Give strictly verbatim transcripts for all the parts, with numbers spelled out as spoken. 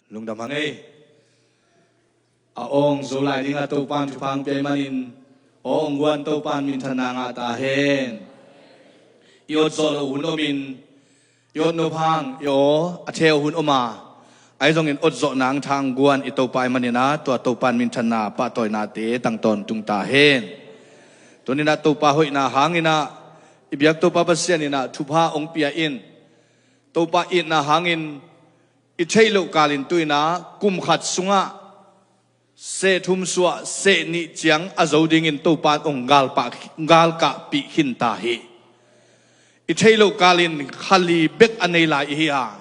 Lungdam hang ei. A awng zo lai dingah Topan thupha hong pia ahih manin, a awng guan Topan minthanna ngah ta hen. I awtzawh loh hun omin, i awt nop hang i aw a theu hun om a, ahi zongin awtzawh nang thang guan i Topa ahih manin ah, tua Topan minthanna pahtawinate tang tawntung ta hen. Tuninah Topa hoihna hanginah i biak Topa Pasian inah thupha hong pia in, Topa itna hangin i theih loh kalin tuinah kum khat sungah seh thum suah seh nih ciang a zo dingin Topa in hong galpah, galkahpih khin ta hi. I theih loh kalin kha li bek a nei lai ihi a,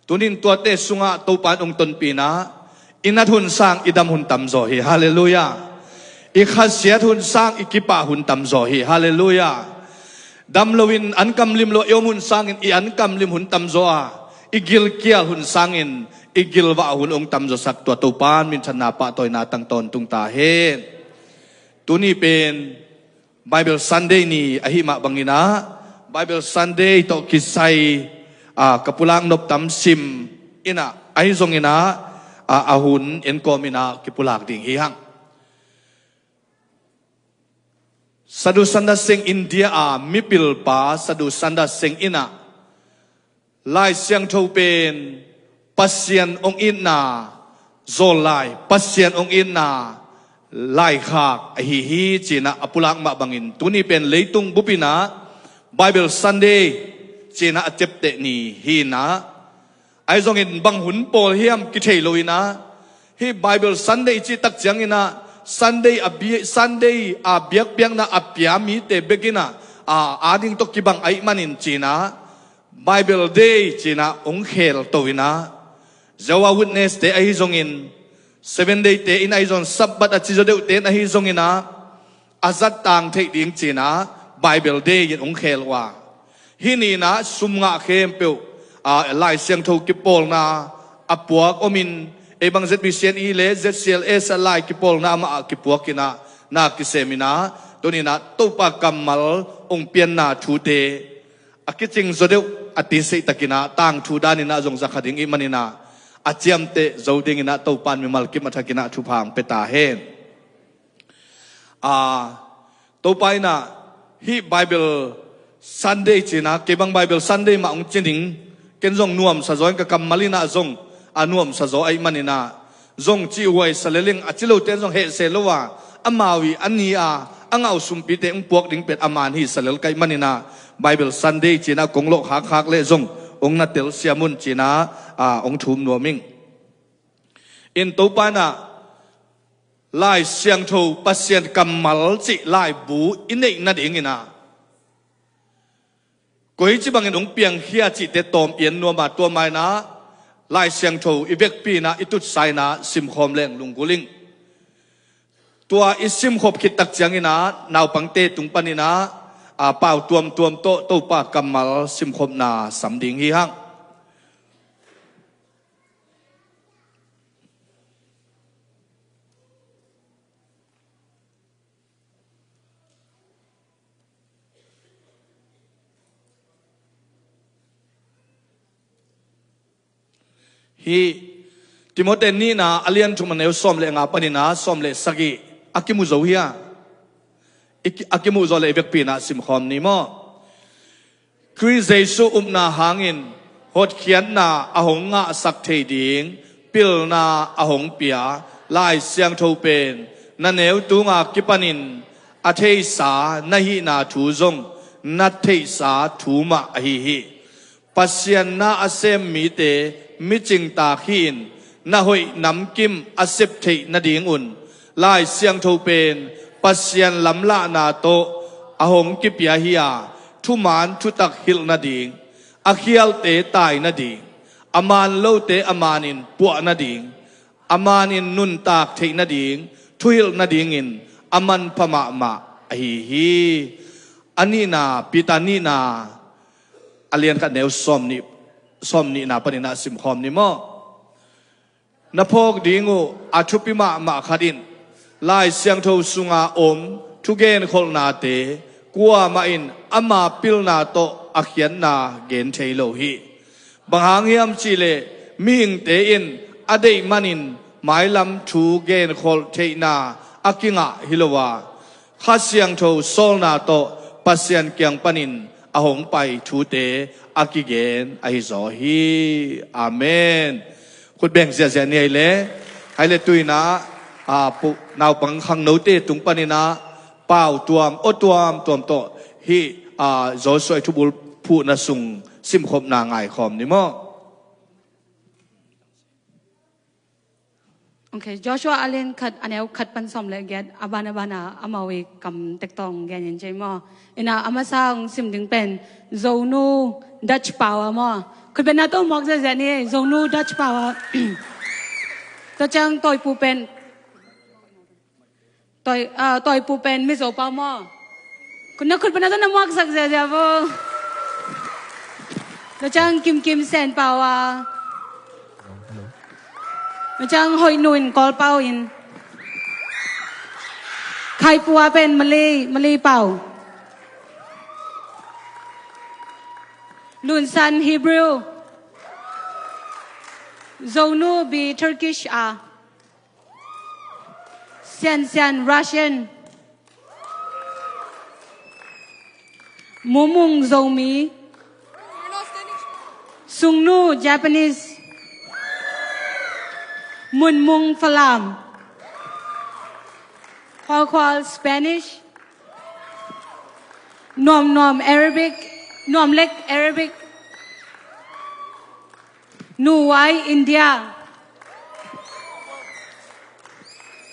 tunin tuate sungah Topa in hong tonpih inah i nat hun sang i dam hun tamzaw hi. Halleluiah. I khasiat hun sang i kipah hun tamzaw hi. Halleluiah. Dam loin an kamlim lo i om hun sangin i an kamlim hun tamzaw a, i gilkial hun sangin i gilvah hun hong tamzawsak tua Topan minthanna pahtawina tang tawntung ta hen. Tuni pen Bible Sunday ni ahih mah banginah Bible Sunday tawh kisai, a, ka pulak nop tam sim inah ahi zonginah, a, a hun en kawm inah kipulak ding hi hang. Sadhu Sundar Singh, India a mipilpa Sadhu Sundar Singh inah Lai Siangtho pen Pasian hong itna zawl lai, Pasian hong itna laikhak ahi hi cinah a pulak mah bangin tuni pen leitung bupinah Bible Sunday cinah a ciapteh ni hinah, ahi zongin bang hun pawl hiam kithei loinah, hih Bible Sunday cih tak cianginah Sunday a bi-, Sunday a biakpiakna a pia mite bekinah, a, ading tawh kibang ahih manin cinah Bible Day cinah hong khelto inah, Jehovah Witness te ahi zongin, Seven Day te in ahi zong, Sabbath a ci zaw deuhte in ahi zonginah a zat tang theih ding cinah Bible Day in hong khel uh a, hih ninah sum ngah khempeuh, a, Lai Siangtho kipawlna a puak omin, ei bang Z B C N i le Z C L S a lai kipawlna amah a kipuak inah na kisem inah tuninah Topa kammal hong pianna thute a kicing zaw deuh a tiseih takinah tangthu daninah zong zakha ding ih maninah a ciamteh zo dinginah Topan mimal kim a thakinah thupha hong pia ta hen. A, Topa inah hih Bible Sunday cinah kei bang Bible Sunday mah hong ci ning, ken zong nuamsa zaw in ka kammal inah zong a nuamsa zaw ahih maninah zong cih huaisa lel ing, a ci lote in zong hehse lo a, amau ih a ni a a ngah uh sumpite hong puak ding pen a man hisa lel ka hih maninah Bible Sunday cinah kong lawh khakkhak leh zong hong na telsiam un cinah, a, hong thum nuam ing. In Topa inah Lai Siangtho Pasian kammal cih laibu i neih nadinginah koici bangin hong piangkhia cihte tawm i en nuam a, tua mainah Lai Siangtho i vekpi inah i tutsa inah simkhawm leng lunggulh ing. Tua i simkhop khit tak cianginah naupangte tung paninah, a, pau tuamtuam tawh Topa kammal simkhopna sam ding hi hang. Hih Timoti nihna a lian thum a neu sawm le nga paninah sawm le sagih a kimu zo hi a, i ki-, a kimuh zawh le i vekpi inah simkhawm ni maw? Khrih Jesuh upna hangin hotkhiatna a hong ngahsak thei ding pilna a hong pia Lai Siangtho pen na neu tunga kipanin a theihsa na hihna thu zong na theihsa thu mah ahi hi. Pasian na a sem mite micingtak hi-in na hoih namkim a sep theih nadingun Lai Siangtho pen Pasian lamlahna tawh a hong kipia hi a, thuman thutak hilh nading, a khialte tai nading, a man lote a manin puah nading, a manin nuntak theih nading, thuhilh nadingin a manpha mahmah ahi hi. A nihna, Peter nihna a lian khat neu sawm nih, sawm nihna panin a simkhawm ni maw? Na phawk ding uh a thupi mahmah khat in Lai Siangtho sunga om thugenkholhnate kuamah in ama pilna tawh a khiatna gen thei lo hi. Bang hang hiam cihleh mihingte in a deih manin mailam thu genkholh theihna a kingah hi lo a, Kha Siangtho sawlna tawh Pasian kiang panin a hong pai thute a kigen ahi zaw hi. Amen. Khut beng ziahziah ni ei le. Hai le tuinah, a, pu-, naupang khangnote tung paninah pau tuam, aw tuam tuam tawh hih, a, Joshua i thubul phuhna sung simkhopna ngaikhawm ni maw? Ok, Joshua a lian khat, a neu khat pan sawm le giat, a ban a ban a amau i kam tek tawh gen in cei maw? Ina a masa hong sim ding pen Zonu Dutch pau a maw? Khut beng na tawh muak ziahziah ni, Zonu Dutch pau a. Tua ciang tawipu pen Tawi, ah, tawipu pen Mizo pau maw? Khut na khut pana tawh na muaksak ziahziah vo. Tua ciang Kimkim Sen pau a. Tua ciang Hoih Nu in Kawl pau in. Khaipu a pen Malay, Malay pau. Lunsan Hebrew. Zonu bi Turkish a. Siansian Russian. Mumung Zomi. Sungnu Japanese. Munmung Falam. Khualkhual Spanish. Nuamnuam Arabic. Nuamlek Arabic. Nuai India.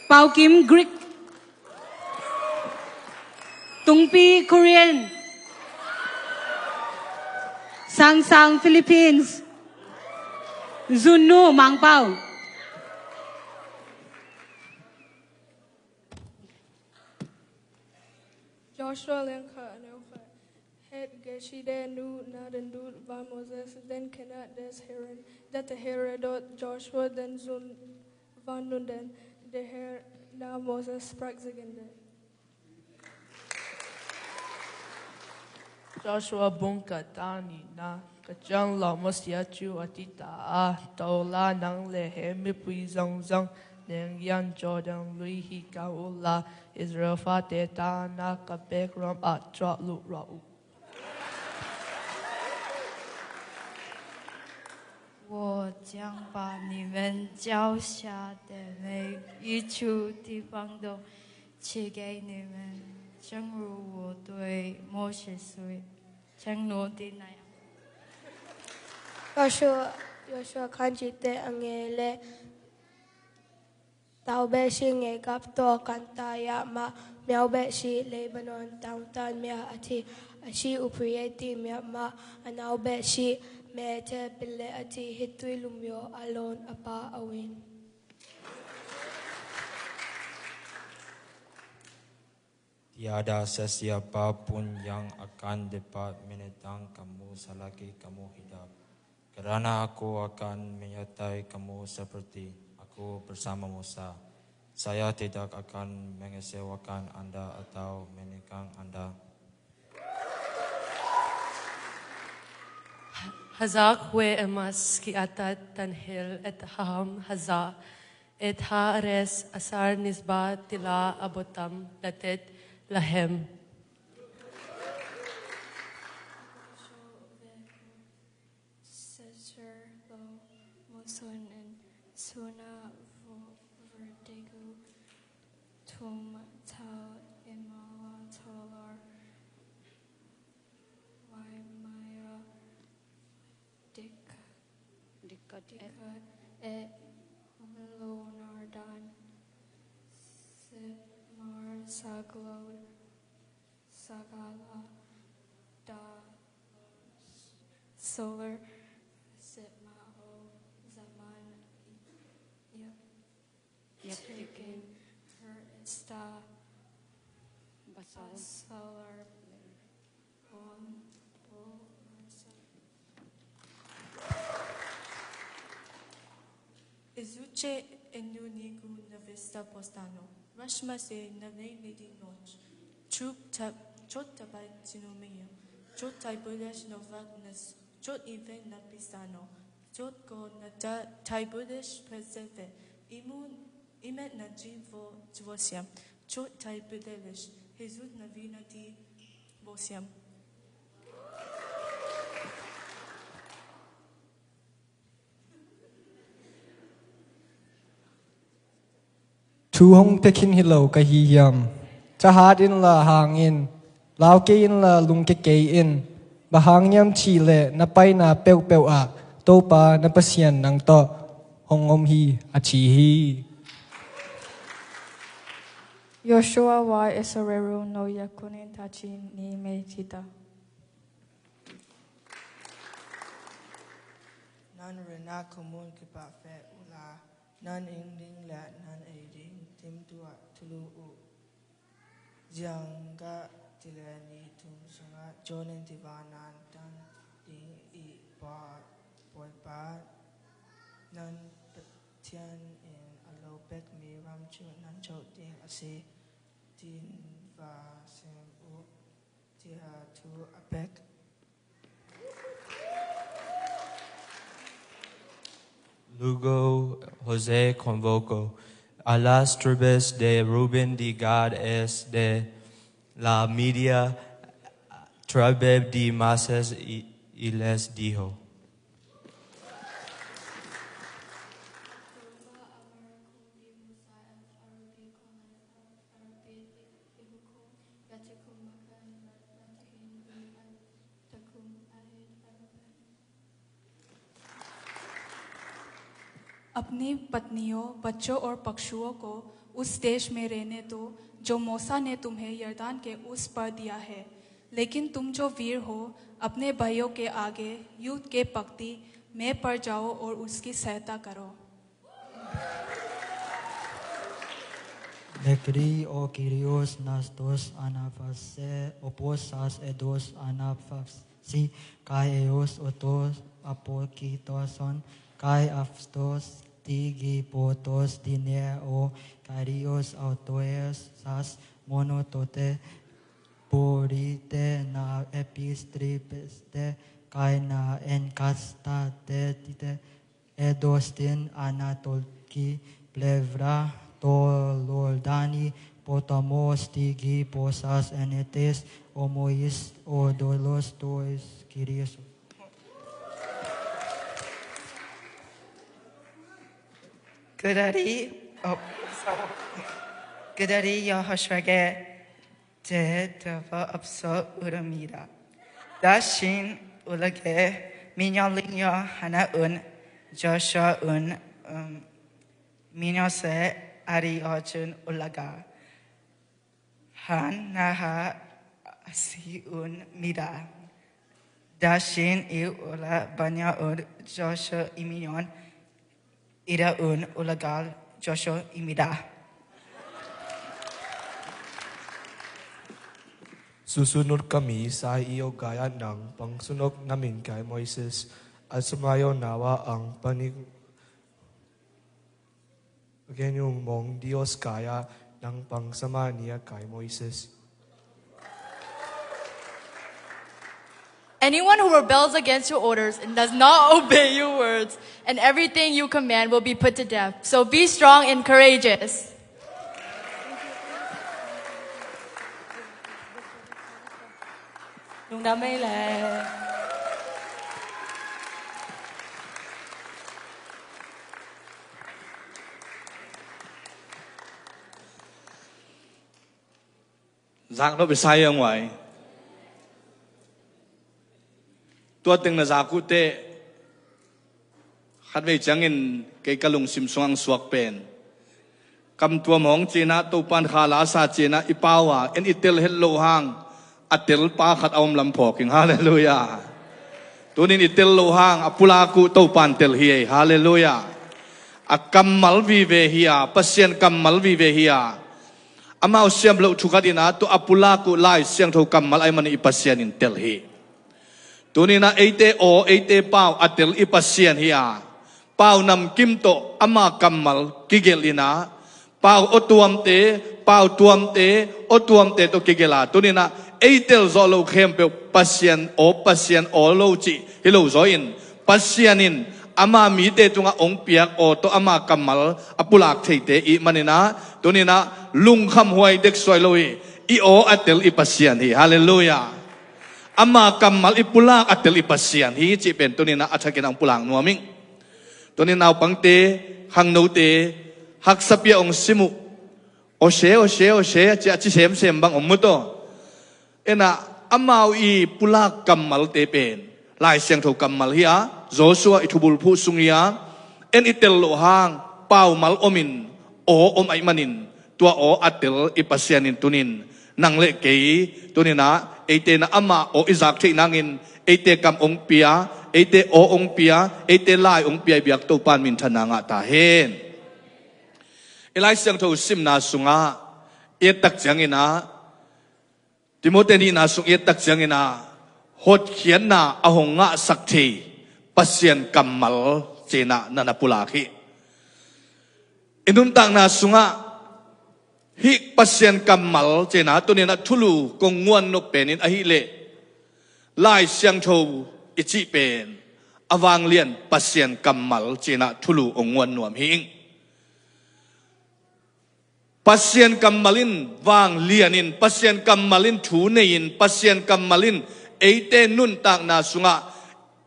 Paukim Greek. Tungpi Korean. Sangsang Philippines. Zunnu Mangpau. Joshua lian khat a neu khat. Het Geshide nu na den dut van Moses den kenat des Herren, dat Herre dot Joshua den Zun van nun den, de Herr na Moses prak zigende. Joshua bung khat tang nihna. Ka ciang lawh mawh siacu a tita a, to la, nang le he mipui zongzong nengyan Jordan lui hih kang uh la, Israel fate tangah ka pek ruam ah cuah luh ruah uh. 我将把你们交下的每一处地方都赐给你们，正如我对摩西所承诺的那样。 Joshua, Joshua khan cite a ngei le tau beh si ngei gap tawh kan ta ya mah, miau beh si Lebanon tangtan mia a thi, a si upri ei ti mia mah, a nau beh si me te pil le a thi, hi tui lum yo a lon a pa a win. Tiada sesiapa pun yang akan dapat menentang kamu selagi kamu hidup. Kerana aku akan menyertai kamu seperti aku bersama Musa. Saya tidak akan mengecewakan anda atau meninggalkan anda. Hazak we emas ki atat tanhil et haham haza et ha ares asar nisba tila abotam latet lahem. Sezer lo musun en suna vo verdegu tum tau imala tolar waimaya dikka dikka et melonardan se mar saglod sagala da solar sema o zaman yap yap tikin her esta basalar on bo marsa. Izuce enunigu navista postano, rashmase naveinidi noch, chut tabai tinumia, chut taibuliash novak nas, chut iven napistano, Chot ko nata Thai Buddhist Preserve imun imet na jivo jivosiam. Chot Thai Buddhist hizut na vina di vosiam. Thu hong pia khin hi lo ka hi hiam? Thahat inla hang in, lau kei inla lungkia kei in. Bang hang hiam cih leh na paina peuhpeuh ah Topa na Pasian nang tawh hong om hi, a ci hi. Joshua wa esorero no yakunin tachi ni me tita. Nan rena kumun kipafet ula. Nan ing ding le nan ei ding tim tuah tulu uh. Ziang gah ti le ni thum sungah Jordan tiva nan tang ding i Pa, Bawipa, nan Pathian in a lo pek mi ram cu nan coh ding a si, tin va sem uh, tiah thu a pek. Lugo Jose Convoco, a las tribes de Rubén de Gad es de la media tribe de Mases y, y les dijo. अपनी पत्नियों, बच्चों और पशुओं को उस देश में रहने दो, जो मूसा ने तुम्हें यरदन के उस पर दिया है। लेकिन तुम जो वीर हो, अपने भाइयों के आगे युद्ध के पंक्ति में पड़ जाओ और उसकी सहायता करो। Nekri o Kyrios nastos anafase oposas edos anafasi kai eos otos apokitoson kai aftos tigi potos dine o Kyrios autoes sas monotote porite na epistripeste kai na enkastate tite Edostin anatolki plevra tolordani potamos tigi posas enetes omois odolos tois Kyrios. Kedari, oh, kedari yo hoshrage. Te tava apso uramida. Dashin ulage minyo lingyo hana un Joshua un, um, minyo se ari ochun ulaga. Han naha asi un mida. Dashin i ula banya un Joshua i minyon. Ida un ulagal Joshua i mida. Susunut kami sai i ogaya nang pangsunok namin kai Moises, asamayo nawa ang panik genyung mong Dios kaya nang pangsamania kai Moises. Anyone who rebels against your orders and does not obey your words, and everything you command will be put to death. So be strong and courageous. Lungdam ei le. Zak nop i sai ang wai. Tua teng na zak uh teh khatvei ciangin kei ka lungsim sungah ang suak pen kamtuam hong cinah Topan kha lasa cinah i pau a en i tel het loh hang a telpa khat a om lam phawk ing. Halleluiah. Tunin i tel loh hang a pulak uh Topan tel hi ei. Halleluiah. A kammal vive hi a, Pasian kammal vive hi a. Amau siam loh thu khat inah tua a pulak uh Lai Siangtho kammal ahih manin i Pasian in tel hi. Tuninah eite aw eite pau a tel i Pasian hi a, pau namkim tawh ama kammal kigelh inah pau aw tuamte, pau tuamte, aw tuamte tawh kigelh a, tuninah ei tel zawh loh khempeuh Pasian aw Pasian aw lo cih hi lo zaw in Pasian in Ama mite tungah hong piak aw tawh ama kammal a pulak theite i hih maninah tuninah lungkham huai dek suai lo hi. I aw a tel i Pasian hi. Halleluiah. Ama kammal i pulak a tel i Pasian hi cih pen tuninah a thakin hong pulak nuam ing. Tunin naupangte, khangnote, haksa pia hong sim uh. Awse, awse, awse, a ci, a ci semsem bang om mu taw. Inah amau i pulak kammalte pen Lai Siangtho kammal hi a, Joshua i thubulphuh sung hi a, en i tel loh hang paumal omin aw om ahih manin tua aw a tel i Pasian in tunin nang le kei tuninah eite na ama aw i zak theih nangin eite kam hong pia, eite aw hong pia, eite lai hong pia i biak Topa in minthanna ngah ta hen. I Lai Siangtho simna sungah i ettak cianginah Timote nihna sung i ettak cianginah hotkhiatna a hong ngahsak thei Pasian kammal cinah na na pulak hi. I nuntakna sungah hih Pasian kammal cinah tuninah thulu kong nguan nop penin ahileh Lai Siangtho i cih pen a vanglian Pasian kammal cinah thulu hong nguan nuam hi ing. Pasian kammal in vanglianin, Pasian kammal in thu nei-in, Pasian kammal in eite nuntakna sungah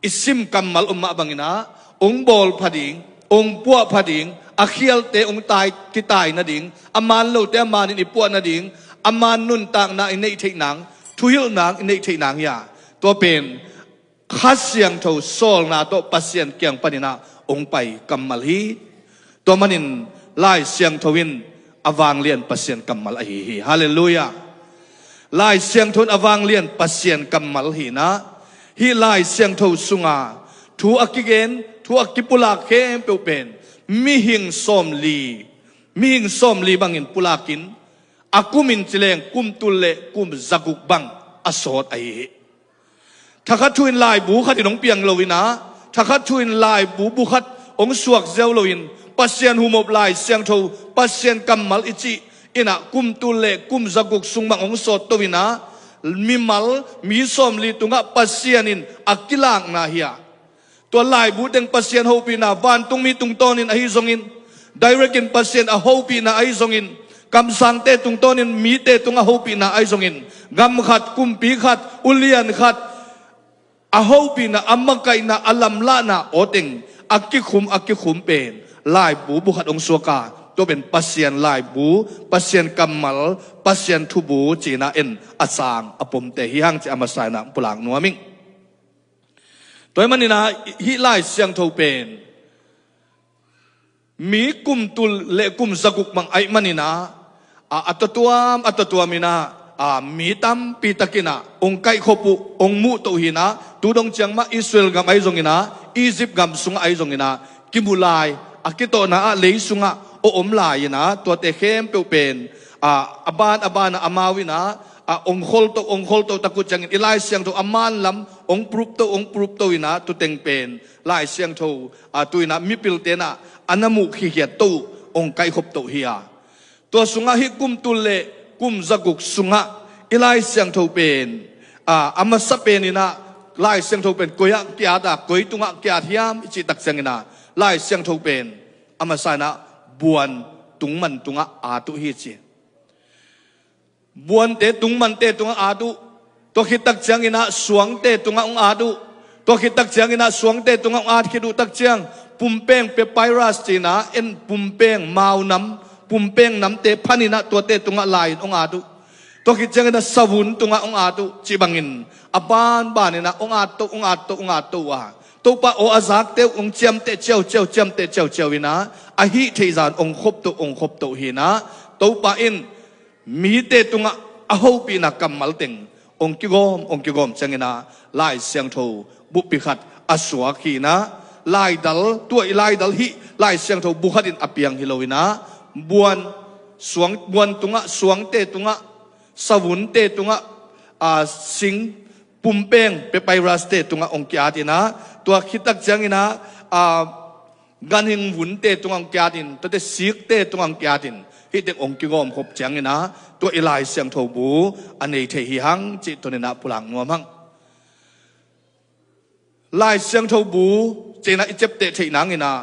i sim kammal om mah banginah hong bawl pha ding, hong puah pha ding, a khialte hong tai, kitai nading, a man lote a manin i puah nading, a man nuntakna i neih theih nang, thuhilh nang i neih theih nang hi a, tua pen Kha Siangtho sawlna tawh Pasian kiang paninah hong pai kammal hi. Tua manin Lai Siangtho in a vanglian Pasian kammal ahi hi. Halleluiah. Lai Siangtho in a vanglian Pasian kammal hinah hih Lai Siangtho sunga thu a kigen, thu a kipulak khempeuh pen mihing sawmli, mihing sawmli bangin pulakin a kumin cileng kum tul le kum zaguk bang a sawt ahi hi. Thakhat thu in laibu khat in hong piang loinah, thakhat thu in laibu bu khat hong suak ziau loin, Pasian humop Lai Siangtho, Pasian kammal i cih inah kum tul le kum zaguk sung bang hong sawt to inah, mimal, mi sawmli tungah Pasian in a kilakna hi a. Tua laibu teng Pasian hopihna, vantungmi tungtawnin ahi zongin, direct in Pasian a hopihna ahi zongin, kamsangte tungtawnin mite tungah hopihna ahi zongin, gam khat, kumpi khat, ulian khat, a hopihna, a makaihna, a lamlahna aw teng a kikhum, a kikhum pen laibu bu khat hong suak a, tua pen Pasian laibu, Pasian kammal, Pasian thubu cinah en a sang a pomte hi hang ci a masa inah pulak nuam ing. Tua ahih maninah hih Lai Siangtho pen mi kum tul le kum zaguk bang ahih maninah a, a tuatuam, a tuatuam inah a, mi tampi takinah hong kaihkhop uh, hong muhtoh hinah, tu dong ciang mah Israel gam ahi zonginah, Egypt gam sungah ahi zonginah kimu lai, a kitawhna ah lei sungah a om lai inah, tuate khempeuh pen a, a ban a banah amau inah a, hong kholtoh, hong kholtoh tak uh ciangin i Lai Siangtho a manlam hong pruptoh, hong pruptoh inah, tuteng pen Lai Siangtho a, tu inah mipilte inah a na muh khikhiat toh uh hong kaihkhop toh hi a. Tua sungah hih kum tul le kum zaguk sungah i Lai Siangtho pen a, a masa pen inah Lai Siangtho pen koi ah ki-at a, koi tungah ki-at hiam i cih tak cianginah Lai Siangtho pen a masa inah buan tungman tungah at uh hi ci. Buante tungmante tungah at uh. Tua khit tak cianginah suangte tungah hong at uh. Tua khit tak cianginah suangte tungah hong at khit uh tak ciang pumpeng papyrus cinah en, pumpeng maunam, pumpeng namte phaninah tuate tungah lai-in hong at uh. Tua khit cianginah savun tungah hong at uh. Cih bangin a banbaninah hong at toh, hong at toh, hong at toh uh a, Topa aw a zakte uh hong ciamteh ciauciau, ciamteh ciauciau inah a hih theihzan hong khoptoh, hong khoptoh hinah, Topa in mite tungah a hopihna kammal teng hong kigawm, hong kigawm cianginah Lai Siangtho buppi khat a suak hinah, laidal, tua i laidal hih Lai Siangtho bu khat in a piang hi loinah, buan, suang, buan tungah, suangte tungah, savunte tungah a, sing, pumpeng papyrus-te tungah hong ki-at inah, tua khit tak cianginah a, ganhing vunte tungah hong ki-at in, tuate sikte tungah hong ki-at in, hih teng hong kigawmkhop cianginah tua i Lai Siangtho bu a nei thei hi hang cih tuninah pulak nuam hang. Lai Siangtho bu ci-in ah i ciapteh theih nangin ah,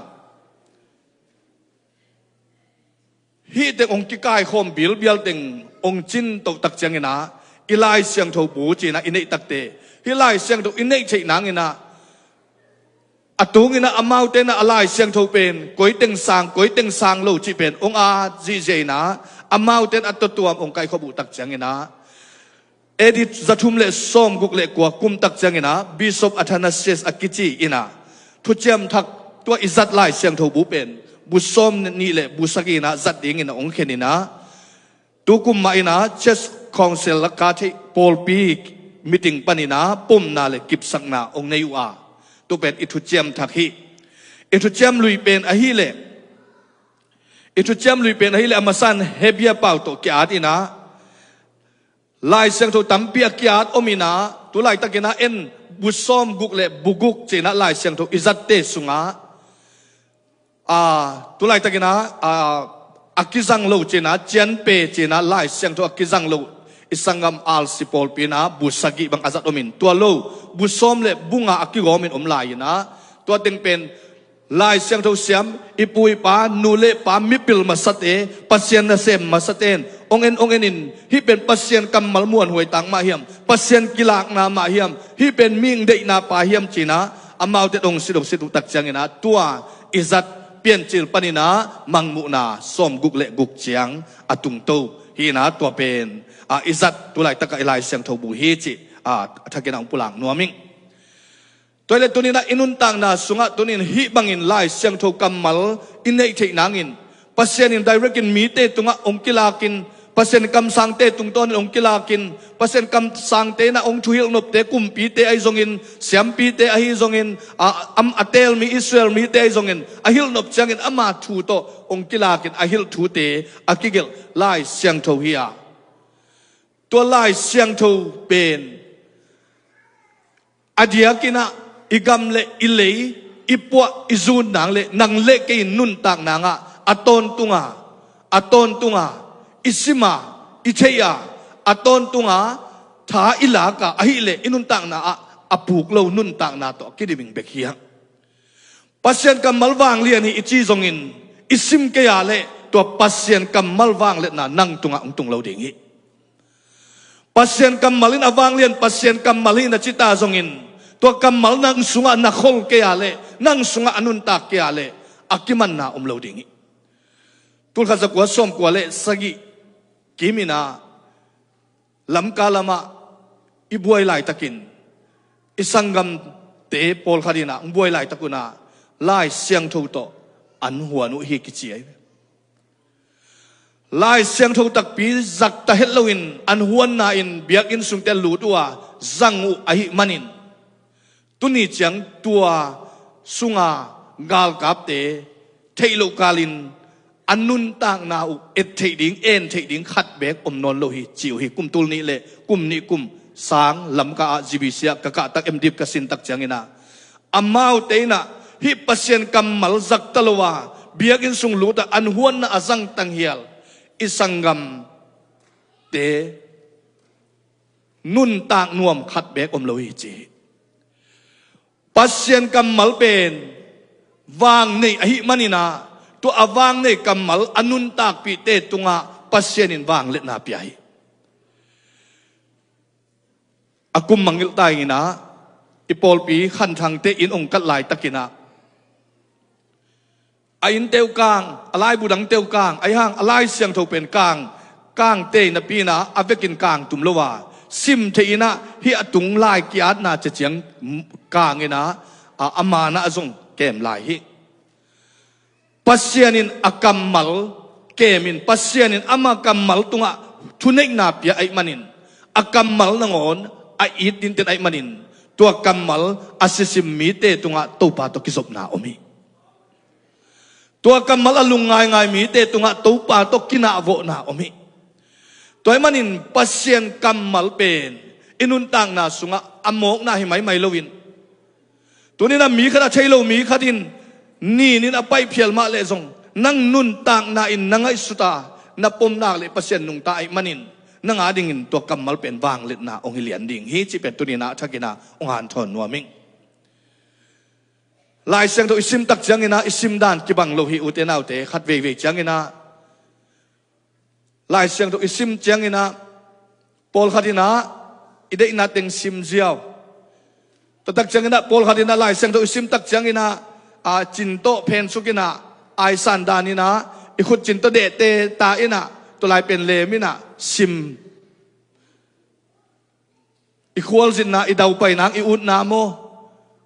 hih teng hong kikaikhawm bilbial teng hong cin toh tak ciangin ah, i Lai Siangtho bu ci-in ah i neih takteh, hih Lai Siangtho i neih theih nangin ah, a tungin ah amaute in ah a Lai Siangtho pen koi teng sang, koi teng sang lo cih pen hong at zihziah in ah, amaute in ah a tuamtuam hong kaikhop uh tak ciangin ah, A D za thum le sawmguk le kua kum tak ciangin ah Bishop Athanasius a kici in ah Thuciam Thak, tua i zat Lai Siangtho bu pen bu sawmnih le bu sagih in ah zat dingin ah hong khen in ah, tu kum mah in ah Church Council a ka theih pawlpi meeting panin ah pomna le kipsakna hong nei uh a, tu pen i Thuciam Thak hi. I Thuciam Lui pen ahih leh, i Thuciam Lui pen ahih leh a masa in Hebru pau tawh ki-at in ah, Lai Siangtho tampi a ki-at om in ah, tu laitakin ah en bu sawmguk le bu guk ci-in ah Lai Siangtho i zatte sungah, aa, tu laitakin ah, aa, a kizang lo ci-in ah, cianpe ci-in ah Lai Siangtho a kizang lo i sanggam R C pawlpi in ah bu sagih bang a zat om in, tua lo bu sawm le bu nga a kigawm in om lai in ah, tua teng pen Lai Siangtho siam, i pu i pa, nu le pa, mipil masate, Pasian nasem masate in hong en, hong en in, hih pen Pasian kammal muanhuai tak mah hiam, Pasian kilakna mah hiam, hih pen mihing deihna pa hiam ci-in ah, amaute hong sit, hong sit uh tak ciangin ah, tua i zat Piancil panin ah Mangmuhna sawmguk le guk ciang a tungto hi in ah, tua pen, a, i zat tu laitak ah i Lai Siangtho bu hi cih, a, a thakin ah hong pulak nuam ing. Tua hi leh tuni in ah i nuntakna sungah tuni in hih bangin Lai Siangtho kammal i neih theih nangin, Pasian in direct in mite tungah hong kilakin, Pasian kamsangte tungtawnin hong kilakin, Pasian kamsangte in ah hong thuhilh nopte, kumpite ahi zongin, siampite ahi zongin, a, am, a teel mi Israel mite ahi zongin, a hilh nop ciangin ama thu tawh hong kilakin, a hilh thute a kigelh Lai Siangtho hi a, tua Lai Siangtho pen a diakin ah i gam le i lei, i puah i zun nang le nang le kei in nuntak nangah a tawntung a, a tawntung a, i sim a, i theih a, a tawntung a, tha i lak a, ahih leh i nuntakna ah a puk lo nuntakna tawh a kidiming bek hi hang. Pasian kammal vanglian hi i ci zongin, i sim kei a leh tua Pasian kammal vangliatna nang tungah hong tung lo ding hi. Pasian kammal in a vanglian, Pasian kammal hi na ci ta zongin, tua kammal nang sungah na khol kei a leh, nang sungah a nuntak kei a leh, a kimanna om lo ding hi. Tulkhat zakua sawmkua le sagih kim in ah Lamka lamah i buai laitakin, i sanggamte pawlkhat in ah hong buai laitak un ah Lai Siangtho tawh an huan uh hi kici ahi. Lai Siangtho takpi zakta het loin an huanna in biakinn sungte lut uh a zang uh ahih manin, tuni ciang tua sunga galkapte theih loh kalin a nuntakna uh et theih ding, en theih ding khat beek om nawn lo hi ci uh hi. Kum tul nih le kum nih kum sang Lamka ah G B C ah ka kah tak, M.Div ka sin tak ciangin ah, amaute in ah hih Pasian kammal zakta lo a biakinn sung lut ah an huanna a zang tanghial i sanggamte nuntak nuam khat beek om lo hi ci hi. Pasian kammal pen vang nei ahih manin ah, tua a vang nei kammal a nuntakpihte tungah Pasian in vangliatna pia hi. A kum mangngilh ta ing in ah, i pawlpi Khanthangte inn hong kat laitakin ah, a innte uh kang, a laibu dangte uh kang, ahi hang a Lai Siangtho pen kang, kangte napi in ah a vekin kang tum lo a, sim theih in ah hih a tung lai ki-atna ciaciang kang in ah, a, a man ah zong kem lai hi. Pasian in a kammal kem in, Pasian in ama kammal tungah thuneihna pia ahih manin, a kammal nangawn a it dinten ahih manin, tua kammal a sisim mite tungah Topa tawh kizopna om hi. Tua kammal a lungngaingai mite tungah Topa tawh kinahvawhna om hi. Tua ahih manin Pasian kammal pen i nuntakna sungah a mawkna hi maimai loin, tuni in ah mi khat a thei lo mi khat in nin in a paih phial mah leh zong, nang nuntakna in na ngaihsut a, na pom nak leh Pasian nungta ahih manin, nang adingin tua kammal pen vangliatna hong hi lian ding hi cih pen tuni in ah a thakin ah hong hanthawn nuam ing. Lai Siangtho i sim tak ciangin ah i sim dan kibang lo hi, ute naute. Khat veivei ciangin ah Lai Siangtho i sim ciangin ah pawlkhat in ah i deihna teng sim ziau. Tua tak ciangin ah pawlkhat in ah Lai Siangtho i sim tak ciangin ah, a, cin tawh phensuk in ah aisan dan in ah i khut cin tawh dehte ta in ah tua lai pen lem in ah sim. I khualzinna, i daupai nang, i utna maw,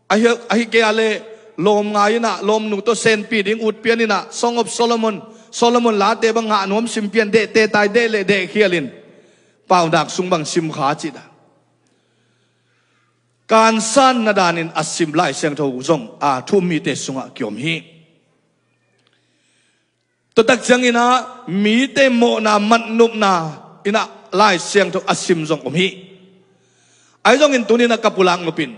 ahi, ahi kei a leh lawm ngai in ah lawmnu tawh senpi ding ut pian in ah Song of Solomon, Solomon late bang ngah nuam sim pian, dehte ta i deh leh deh khial in, paunak sung bang sim kha cih dan. Kansan na danin a sim Lai Siangtho zong a thu-um mite sungah kiom hi. Tua tak ciangin ah mite mawhna matnopna in ah Lai Siangtho a sim zong om hi. Ahi zongin tuni in ah ka pulak nop in,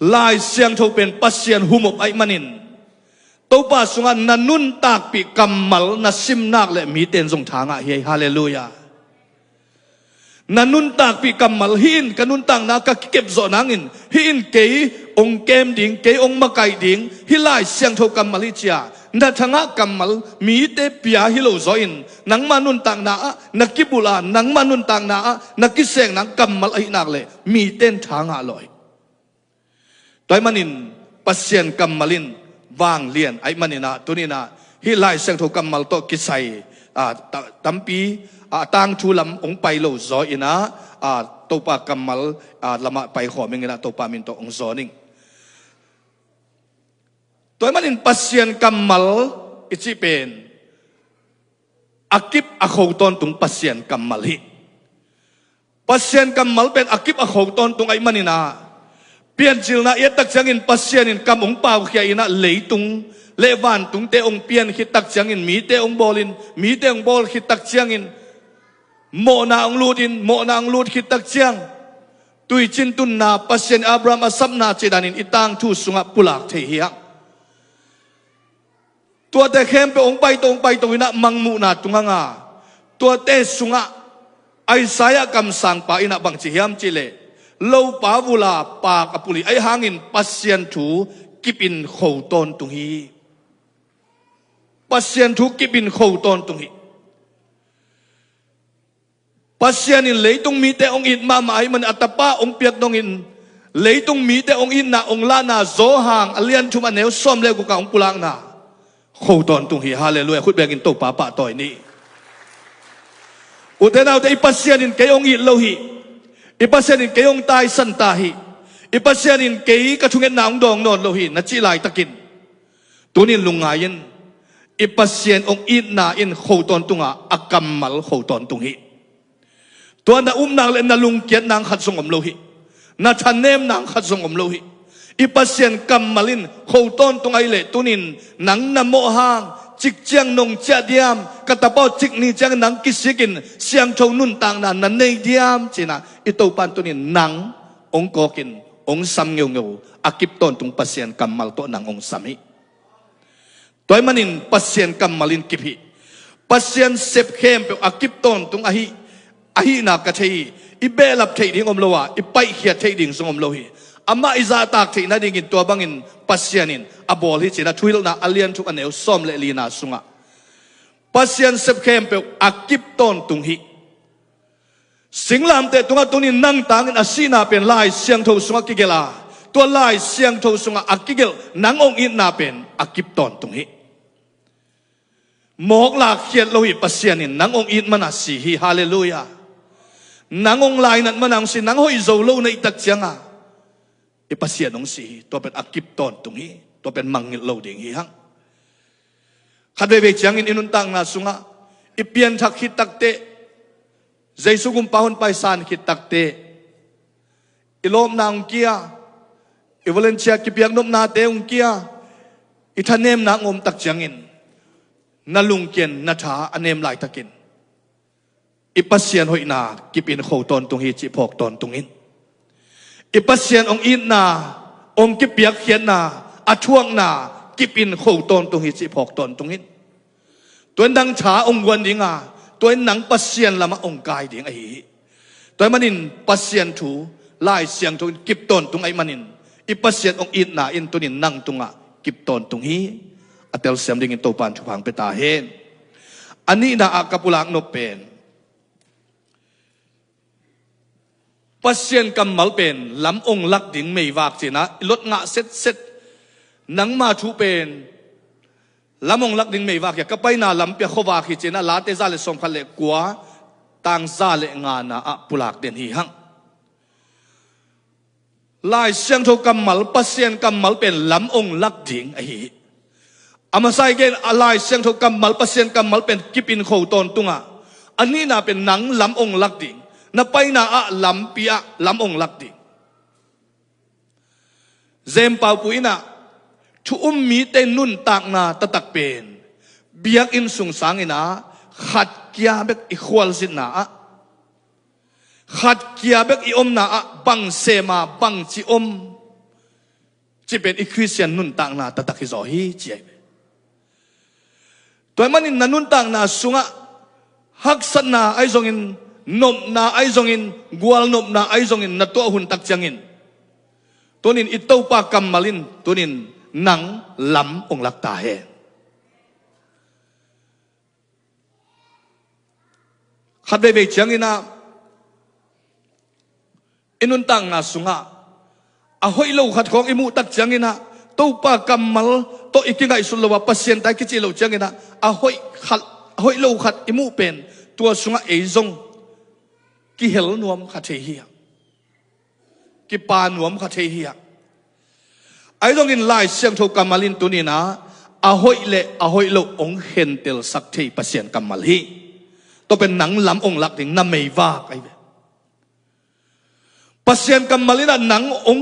Lai Siangtho pen Pasian humop ahih manin Topa sungah na nuntakpih kammal na sim nak leh mite in zong tha ngah hi. Halleluiah. Na nuntakpih kammal, hih in ka nuntakna ka kikep zawh nangin, hih in kei hong kem ding, kei hong makaih ding, hih Lai Siangtho kammal hi ci-a na thangah kammal mite pia hi lo zaw in, nangma nuntakna ah na kibulh a, nangma nuntakna ah na kiseng nang kammal ahih nak leh mite in tha ngah lawh hi. Tua ahih manin Pasian kammal in vanglian ahih manin ah tuni in ah hih Lai Siangtho kammal tawh kisai, a, ta-, tampi, a, tangthu lam hong pai lo zaw in ah, a, Topa kammal, a, lamah pai khawm ing in ah Topa min tawh hong zawn ing. Tua ahih manin Pasian kammal i cih pen a kip a kho tawntung Pasian kammal hi. Pasian kammal pen a kip a kho tawntung ahih manin ah, Piancilna i et tak ciangin Pasian in kam hong paukhia in ah leitung le vantungte hong pian khit tak ciangin, mite hong bawl in, mite hong bawl khit tak ciangin, mawhna hong lut in, mawhna hong lut khit tak ciang, tuicin tunna, Pasian Abraham a sapna cih danin i tangthu sungah pulak thei hi hang. Tuate khempeuh hong paito, hong paito in ah mangmuhna tung hang a, tuate sungah Isaiah kamsangpa in ah bang ci hiam cih leh, lopa vul a paak a pulh hi. Ahi hangin Pasian thu kip in kho tawntung hi. Pasian thu kip in kho tawntung hi. Pasian in leitung mite hong it mahmah ahih manin a Tapa hong piak dongin leitung mite hong itna, hong lahna Johan a lian thum a neu sawm le guk ah hong pulakna kho tawntung hi. Halleluiah. Khut bekin Topa pahtawi ni. Ute naute, i Pasian in kei hong it lo hi. I Pasian in kei hong taisan ta hi. I Pasian in kei ka thungetna hong dawng nawn lo hi na cih laitakin, tunin lungngai in, i Pasian hong itna in kho tawntung a, a kammal kho tawntung hi. Tua na upna le na lungkiatna khat zong om lo hi. Na thanemna khat zong om lo hi. I Pasian kammal in kho tawntung ahih leh tunin nang na mawh hang, cikciang nong ciah diam, ka tapa aw cik ni ciangin nang kisik in siangtho nuntakna na nei diam ci-in ah, i Topa in tunin nang hong kawk in hong sam ngeungeu a kip tawntung Pasian kammal tawh nang hong sam hi. Tua ahih manin Pasian kammal in kip hi. Pasian sep khempeuh a kip tawntung ahi, ahihna ka thei hi. I behlap theih ding om lo a, i paihkhiat theih ding zong om lo hi. Amah i zahtak theih nadingin tua bangin Pasian in a bawl hi ci-in ah Thuhilhna a lian thum a neu sawm le lina sungah Pasian sep khempeuh a kip tawntung hi. Singlamteh tungah tunin nang tangin a sihna pen Lai Siangtho sungah kigelh a, tua Lai Siangtho sungah a kigelh nang hong itna pen a kip tawntung hi. Mawk lakkhiat lo hi. Pasian in nang hong it man a si hi. Halleluiah. Nang hong lainat man a hong si, nang hoih zo lo na hih tak ciang a, i Pasian hong si hi. Tua pen a kip tawntung hi. Tua pen mangngilh lo ding hi hang. Khat veivei ciangin i nuntakna sungah i pianthak khit takteh, Jesu gumpa hun paisan khit takteh, i lawpna hong kia, i volunteer kipiak nopnate hong kia, i thanemna hong om tak ciangin na lungkiat, na tha a nem laitakin, i Pasian hoihna kip in kho tawntung hi cih phawk tawntung in. I Pasian hong itna, hong kipiakkhiatna, a thuakna kip in kho tawntung hi cih phawk tawntung in. Tua in nang tha hong guan ding a, tua in nang Pasian lamah hong kai ding ahi hi. Tua ahih manin Pasian thu, Lai Siangtho in kip tawntung ahih manin I Pasian hong itna in tunin nang tungah kip tawntung hi. A telsiam dingin Topa'n thupha hong pia ta hen. A nihna ah ka pulak nop pen, Pasian kammal pen lam ong lak ding meivak ci-in ah i lot ngah setset. Nangma thu pen lam ong lak ding meivak hi a, ka paina lampi ah khuavak hi ci-in ah Late za le sawmkhat le kua, tang za le ngana ah pulak den hi hang. Lai Siangtho kammal, Pasian kammal pen lam ong lak ding ahi hi. A masa i gen a, Lai Siangtho kammal, Pasian kammal pen kip in kho tawntung a, a nihna pen nang lam ong lak ding, na paina ah lampi ah lam ong lak ding. Jem Pau Pu in ah, thu um mite nuntakna taktak pen biakinn sung sangin ah khat kia bek i khualzinna ah, khat kia bek i omna ah bang sem a, bangci om, cih pen i Khristian nuntakna taktak hi zaw hi ci ahi ve. Tua ahih manin na nuntakna sungah haksatna ahi zongin, nopna ahi zongin, gualnopna ahi zongin na tuah hun tak ciangin, tunin i Topa kammal in tunin nang lam ong lak ta hen. Khat veivei ciangin ah i nuntakna sungah a hoih lo khat khawng i muh tak ciangin ah, Topa kammal tawh i kingaihsut lo a, Pasian ta i kicih loh ciangin ah, a hoih khat, a hoih lo khat i muh pen, tua sungah ei zong kihel nuam kha thei hi hang. Kipa nuam kha thei hi hang. Ahi zongin Lai Siangtho kammal in tunin ah, a hoih le a hoih lo ong khentelsak thei Pasian kammal hi. Tua pen nang lam ong lak ding na meivak ahi ve. Pasian kammal in ah nang ong,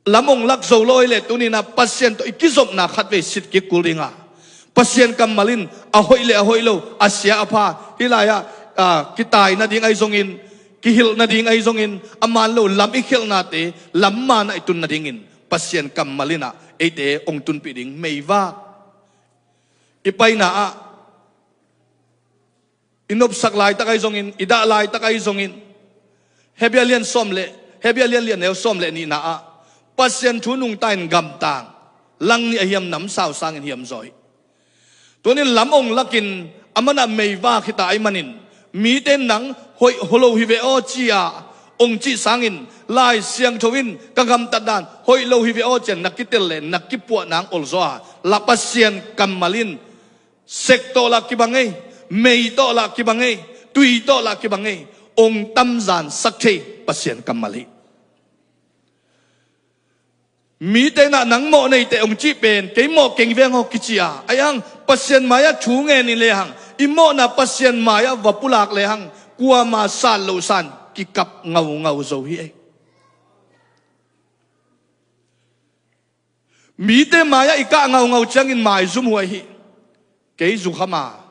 lam ong lak zo lo ahih leh tunin ah Pasian tawh i kizopna khatvei sit kik kul ding a, Pasian kammal in a hoih le a hoih lo, a sia a pha, hih lai ah, ah, kitai nading ahi zongin, kihilh nading ahi zongin, a man lo lam i khelhnate lam man ah i tun nadingin Pasian kammal in ah eite ong tunpih ding meivak. I paina ah, i nopsak laitak ahi zongin, i dah laitak ahi zongin, Hebru a lian sawm le, Hebru a lian li a neu sawm le nihna ah, Pasian thu nungta in gamtang, lang nih a hiam namsau sangin hiam zaw hi. Tunin lam ong lakin a man ah meivak hi ta ahih manin, mite in nang hoih holo hi ve aw ci-a ong cih sangin, Lai Siangtho in ka gamtat dan hoih lo hi ve aw ci-a na kitel le na kipuah nang ol zaw a, la Pasian kammal in sek tawh lah kibang ei, mei tawh lah kibang ei, tui tawh lah kibang ei, ong tamzansak thei Pasian kammal hi. Mite in ah nang mawh neite ong cih pen, kei mawh keng veng aw kici a, ahi hang Pasian mai-ah thu ngen i lehang, i mawhna Pasian mai-ah va pulak lehang, kuama san lo san kikap ngaungau zo hi ei. Mite mai-ah i kah ngaungau ciangin maizum huai hi. Kei zu kham a,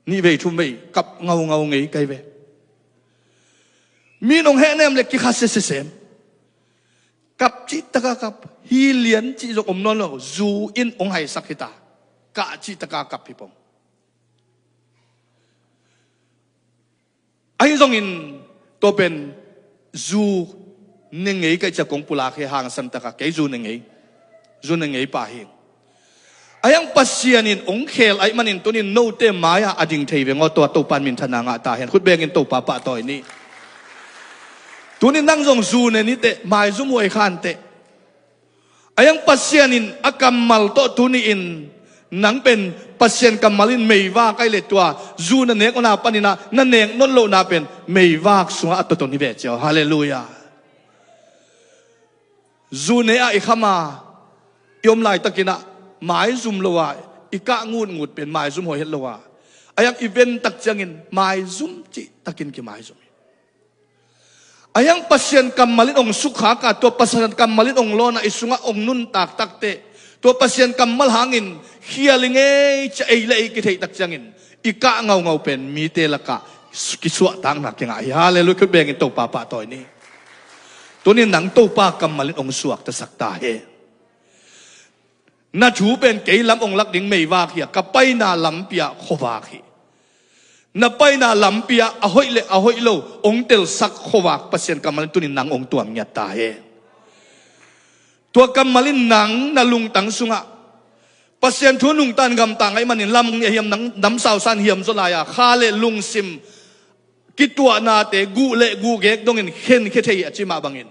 nih vei thum vei kap ngaungau ngei ka hi ve. Mi in ong hehnem le kikha sesesem. Kap cih taka kap, hi lian cih zong om nawn lo, zu in ong haisak hi ta. Kah cih taka kap hi pong. Ahi zongin tua pen zu ne ngei ka hih ciang kong pulak hi hangsan taka, kei zu ne ngei, zu ne ngei pa hi. Ahi hang Pasian in ong khel ahih manin tunin note mai-ah a ding thei veng aw, tua Topa in minthanna ngah ta hen. Khut bengin Topa pahtawi ni. Tunin nang zong zu ne ni teh, maizum huai khan teh. Ahi hang Pasian in a kammal tawh tuni-in nang pen Pasian kammal in meivak ahih leh tua zu na nek nawn a panin ah na nek nawn lohna pen meivak sungah a tawton hi ve cia. Halleluiah. Zu ne-ah i kham a, i om laitakin ah maizum lo a, i kah ngutngut pen maizum huai het lo a, ahi hang i ven tak ciangin maizum cihtakin kimaizum hi. Ahi hang Pasian kammal in ong sukkhak a, tua Pasian kammal in ong lawn a, i sungah ong nuntak tak teh, tua Pasian kammal hangin khial i ngei cia, ei le ei kitheih tak ciangin i kah ngaungau pen mite lakah kisuahtakna kingah hi. Halleluiah. Khut bengin Topa pahtawi ni. Tunin nang Topa kammal in ong suaktasak ta hen. Na thu pen kei lam ong lak ding meivak hi a, ka paina lampi ah khuavak hi. Na paina lampi ah a hoih le a hoih lo ong telsak khuavak Pasian kammal in tunin nang ong tuam ngiat ta hen. Tua kammal in nang na lungtang sungah Pasian thu nungta in gamta ngaih manin lam ngiat hiam, nang namsau san hiam zaw lai-a kha le lungsim kituahnate guh le guhgek dongin khenkhia thei hi a ci mah bangin,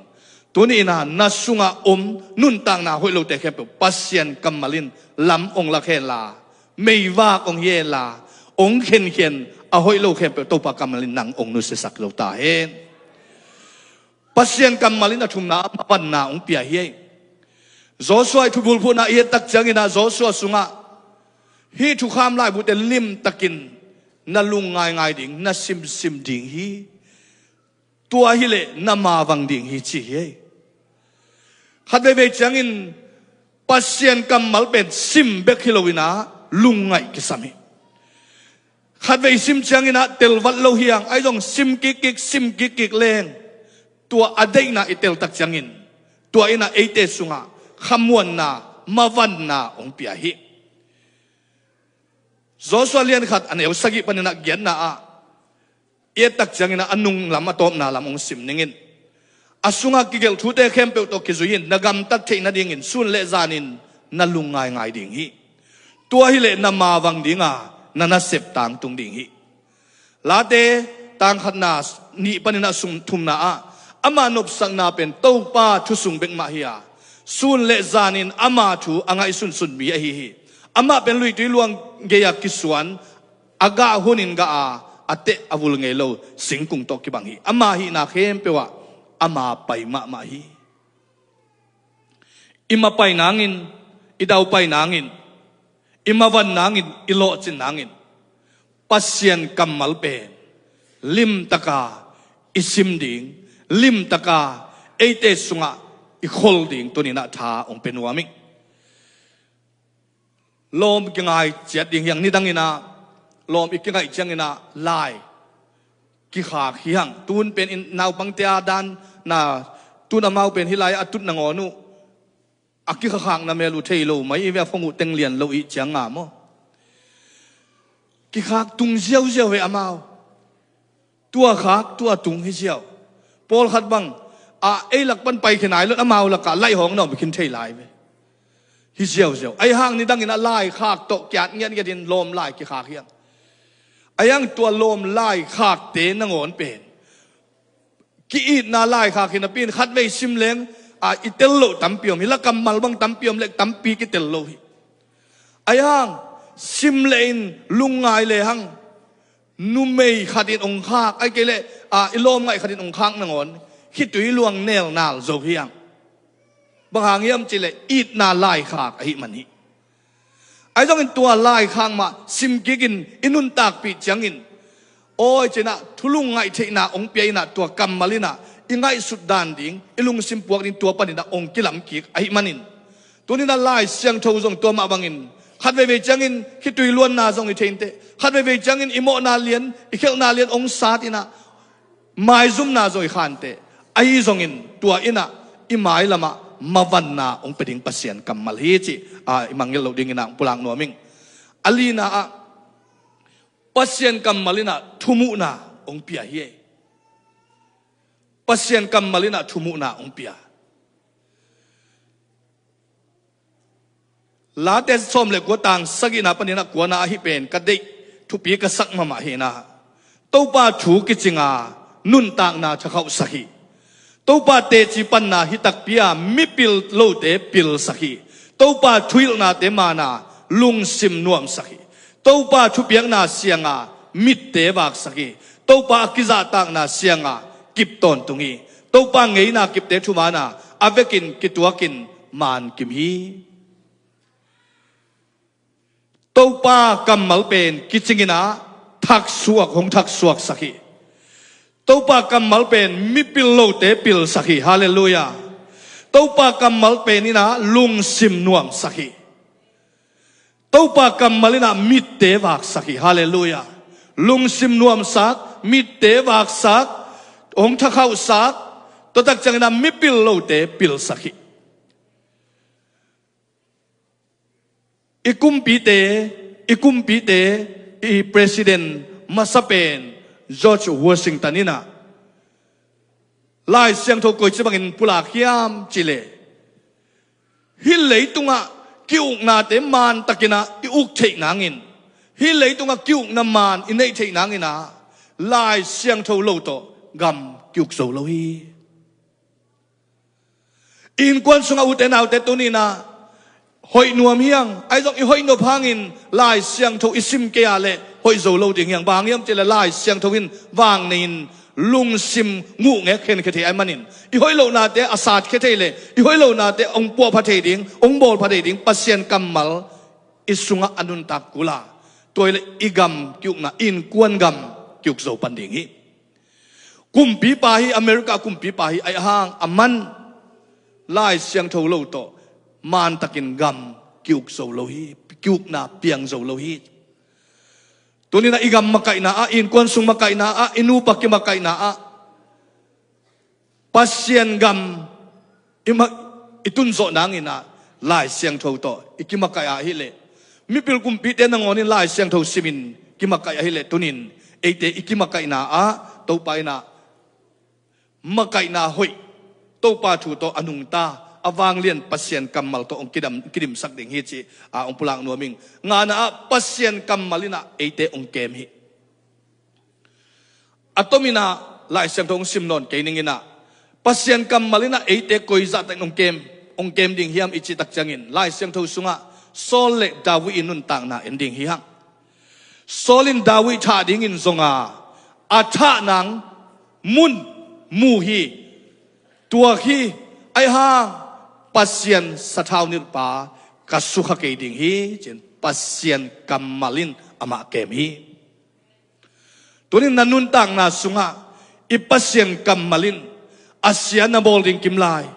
tuni in ah na sungah om nuntakna hoih lote khempeuh Pasian kammal in lam hong lak henla, meivak hong hi henla, hong khenkhen a hoih lo khempeuh Topa kammal in nang hong nusiasak zo ta hen. Pasian kammal in a thumna ah mavanna hong pia hi. Joshua ii thubulphuhna i et tak ciangin ah Joshua sungah hih thukham laibuhte limtakin na lung ngaingai ding, na simsim ding hi. Tua hileh na mavang ding hi ci hi. Khat veivei ciangin Pasian kammal pen sim bek hi loin ah lungngaih kisam hi. Khatvei sim ciangin ah telvat lo hi hang, ahi zong sim kikkik, sim kikkik leng tua a deihna i teltak ciangin tua in ah eite sungah khamuanna, mavanna hong pia hi. Joshua lian khat a neu sagih panin ah giatna ah i et tak ciangin ah a nung lam, a tawpna lam hong sim ning in. A sungah kigelh thute khempeuh tawh kizui in na gamtat theih nadingin sun le zanin na lung ngaingai ding hi. Tua hileh na mavang ding a, na nasep tangtung ding hi. Late tang khatna nih panin ah sung thumna ah ama nopsakna pen Topa thu sung bek mah hi a, sun le zanin ama thu a ngaihsunsun mi ahi hi. Amah pen luitui luang gei-a kisuan, a gah hunin gah a, a teh a vul ngei lo singkung tawh kibang hi. Ama hihna khempeuh ah ama pai mahmah hi. I mapai nangin, i daupai nangin, i mavan nangin, i lawhcin nangin Pasian kammal pen limtaka i sim ding, limtaka eite sungah i khol ding tuni in ah tha hong pia nuam ing. Lawm kingai ciat ding hi hang, nidangin ah lawm i kingaih ciangin ah lai kikhak hi hang. Tun pen in naupangte a dan na, tun amau pen hih lai a tut nangawn uh a kikhakhakna mel uh thei lo mai, i via phong uh teng lian lo ih ciang nga maw? Kikhak tung ziauziau ve amau. Tua khak tua tung hi ziau. Pawlkhat bang a ei lak pan pai khin ai lo in amau lakah laihawng na om khin thei lai ve. Hi ziauziau. Ahi hang nidangin ah lai khak tawh kiat ngiatngiat in lawm lai kikhak hi hang. Ahi hang tua lawm lai khakte nangawn pen ki-itna lai khak hi napi in khatvei sim leng a i tel loh tampi om hi. La kammal bang tampi om leh tampi kitel lo hi. Ahi hang sim le in lungngai le hang numei khat in hong khak, ahih kei leh a i lawm ngaih khat in hong khak nangawn khitui luang nel nal zo hi hang. Bang hang hiam cih leh itna lai khak ahih man hi. Ahi zongin tua lai khak mah sim kik in i nuntakpih ciangin, awi ci-in ah thulung ngaih theihna hong pia in ah tua kammal in ah i ngaihsut dan ding, i lungsim puak ding tua panin ah hong kilam kik ahih manin, tuni in ah Lai Siangtho zong tua mah bangin khat veivei ciangin khitui luanna zong i thei inteh, khat veivei ciangin i mawhna lian, i khelhna lian hong sat in ah maizumna zong i kha inteh. Ahi zongin tua in ah i mailam ah mavanna hong pia ding Pasian kammal hi cih a i mangngilh loh dingin ah hong pulak nuam ing. A lina ah Pasian kammal in ah thumuhna hong pia hi. Pasian kammal in ah thumuhna hong pia. Late sawm le kua tang sagihna panin ah kuana ahi pen ka deih, thupi ka sak mahmah hi in ah, Topa thu kicing a nuntakna thakhauhsak hi. Topa teci panna hi takpi a mipil lote pilsak hi. Topa thuhilhnate man a lungsim nuamsak hi. Topa thupiakna siang a mitte vaksak hi. Topa a kizahtakna siang a kip tawntung hi. Topa ngeina kipte thuman a a vekin kituakin man kim hi. Topa kammal pen kicing in ah thaksuak, hong thaksuaksak hi. Topa kammal pen mipil lote pilsak hi. Halleluiah. Topa kammal pen in ah lungsim nuamsak hi. Topa kammal in ah mitte vaksak hi. Halleluiah. Lungsim nuamsak, mitte vaksak, hong thakhauhsak, tua tak ciangin ah mipil lote pilsak hi. I kumpite, i kumpite, i president masa pen George Washington in ah Lai Siangtho koici bangin pulak hiam cih leh, Hih leitungah ki-uknate mantakin ah i uk theih nangin, hih leitungah ki-ukna man i neih theih nangin ah Lai Siangtho lo tawh gam ki-uk zo lo hi. I innkuan sungah ute naute tuni-in ah hoih nuam hi hang, ahi zong i hoih nop hangin Lai Siangtho i sim kei ah leh hoih zo lo ding hi hang. Bang hang hiam cih leh Lai Siangtho in vang nei-in lungsim nguhngek khenkhia thei ahih manin, i hoih lohnate a satkhia thei leh i hoih lohnate hong puahpha thei ding, hong bawlpha thei ding Pasian kammal i sungah a nuntak kul a, tua hi leh i gam ki-ukna, innkuan gam ki-uk zo pan ding hi. Kumpipa hi, America kumpipa hi, ahih hang aman Lai Siangtho lo tawh mantakin gam ki-uk zo lo hi, ki-ukna piang zo lo hi. Tuni-in ah i gam makaihna ah, i innkuan sung makaihna ah, i nupa kimakaihna ah Pasian gam i ma-, i tunzawh nangin ah Lai Siangtho tawh i kimakaih ahih leh, mipil kumpite nangawn in Lai Siangtho simin kimakaih ahih leh, tuni-in eite i kimakaihna ah Topa in ah makaihna hoih, Topa thu tawh a nungta, a vanglian Pasian kammal tawh hong kidam, kidimsak ding hi cih ah hong pulak nuam ing. Ngana ah Pasian kammal in ah eite hong kem hi. A tomin ah Lai Siangtho hong sim nawn kei ning in ah, Pasian kammal in ah eite koi zahtakin hong kem, hong kem ding hiam i cih tak ciangin, Lai Siangtho sungah Saul le David i nuntakna en ding hi hang. Saul in David thah dingin zong a, a thah nang mun mu hi, tuak hi, ahih hang Pasian sathau nilhpa ka sukha kei ding hi, ci-in Pasian kammal in amah kem hi. Tuni-in na nuntakna sungah i Pasian kammal in a sia na bawl ding kim lai,